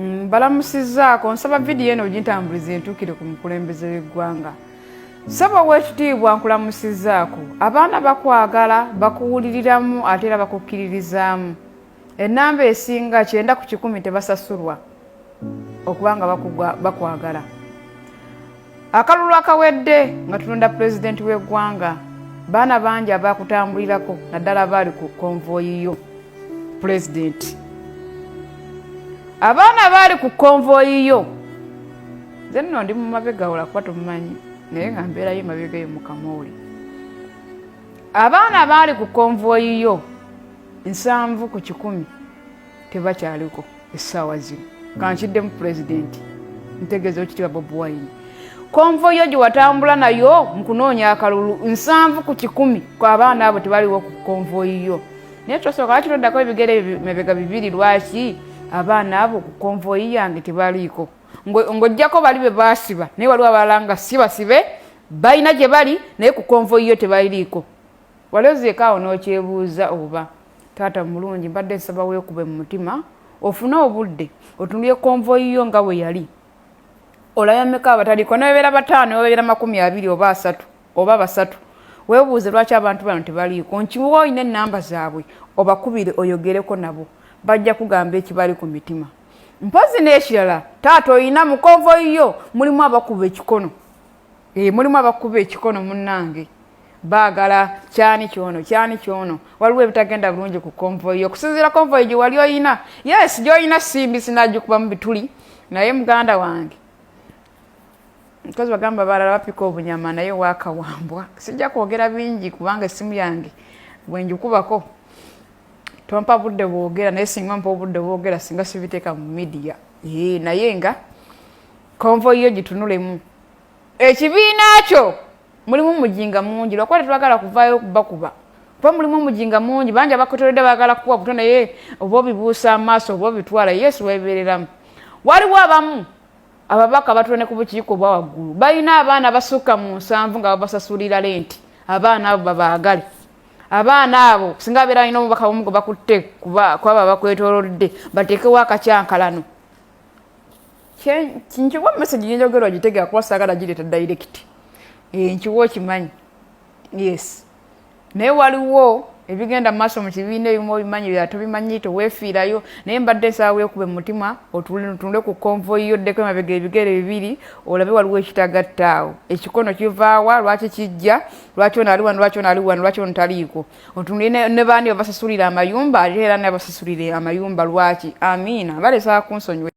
Mbalamusizzaako, nsaba vidiyo eno ogintambulize entuukire ku mukulembeze w'eggwanga. Ssebo ow'ekitiibwa, nkulamusizzaako. Abaana bakwagala, bakuwuliriramu ate era bakukkiririzaamu. Ennamba esinga 90% tebasasulwa okuba nga bakwagala. Akalulu akawedde nga tulonda pulezidenti w'eggwanga, baana bangi abakutambulirako, naddala baali ku konvoyi yo pulezidenti. Abaana baali ku konvoyi yo, nze nno ndi mu mabega wola kuba tomumanyi, naye nga mbeerayo emabega yo mu kamooli. Abaana baali ku konvoyi yo 70% tebakyaliko essaawa zino. Kankiddemu, pulezidenti, ntegeeza Ekitiibwa Bobi Wine, konvoyi yo gye watambula nayo mu kunoonya akalulu, 70% ku abaana abo tebaliwo ku konvoyi yo. Naye tosooka, lwaki toddako ebigere mabega bibiri? Lwaki abaana abo ku konvoyi yange tebaliiko? Ng'ojjako bali be baasiba, naye waliwo abalala nga si basibe, balina gye bali, naye ku konvoyi yo tebaliiko. Wali ozeeko awo n'okyebuuza oba taata mulungi? Mbadde nsaba weekube mu mutima, ofune obudde otunulye konvoyi yo nga bwe yali, olabe meka abataliko. Nebeera bataano, nebabeera 20 oba 30 oba basatu, weebuuze lwaki abantu bano tebaliiko. Nkiwa olina ennamba zaabwe, obakubire oyogereko nabo, bajja kugamba ekibali ku mitima. Mpozi n'ekirala, taata, olina mu konvoyi yo mulimu abakuba ekikono. E, mulimu abakuba ekikono, munnange, baagala kyani kyono, kyani kyono. Waliwo ebitagenda bulungi ku konvoyi, okusinziira konvoyi gye wali oyina. Yes, gy'olina simbi, sinagikubamu bituli, naye muganda wange, nkozi bagamba balala bapika obunyama, naye wakawambwa. Sijja kwogera bingi kubanga essimu yange bwenjikubako tompa budde bwogera, naye singa mpa obudde bwogera, singa sibiteeka mu media. Naye nga konvoyi yo gitunulemu, ekibiina kyo mulimu mujinga mungi, lwakuba tetwagala kuvaayo kubakuba, kuba mulimu omujinga mungi, bangi abakotoledde baagala kuwa buto, naye oba obibuusa amaaso oba obitwala. Yesu weebereramu. Waliwo abamu ababaka batula ne ku bukiiko obwa waggulu, balina abaana basukka mu 70 nga babasasulira rent. Abaana abo babaagale. Abaana abo singa abeera alina omubaka omu gwe bakutte kwabo abakwetoolodde, bateekewo akacyankalano. Nkiwa message yenjogera ogitegera, kuba saagala gireeta direct. Nkiwa okimanyi, yes, naye waliwo ebigenda mu maaso mu kibiina, ebimu obimanyi, bya tobimanyi, toweefiirayo. Naye mbadde nsaba weekube mu mutima, otunule ku konvoyi yo, oddeko emabega ebigere bibiri, olabe waliwo ekitagatta awo. Ekikono kivaawa? Lwaki kijja? Lwaki ono ali wano? Lwaki ono ali wano? Lwaki ono taliiko? Otunule ne baani babasasulira amayumba, ate era nabasasulira amayumba lwaki? Amiina, balesaba kunsonyiwa.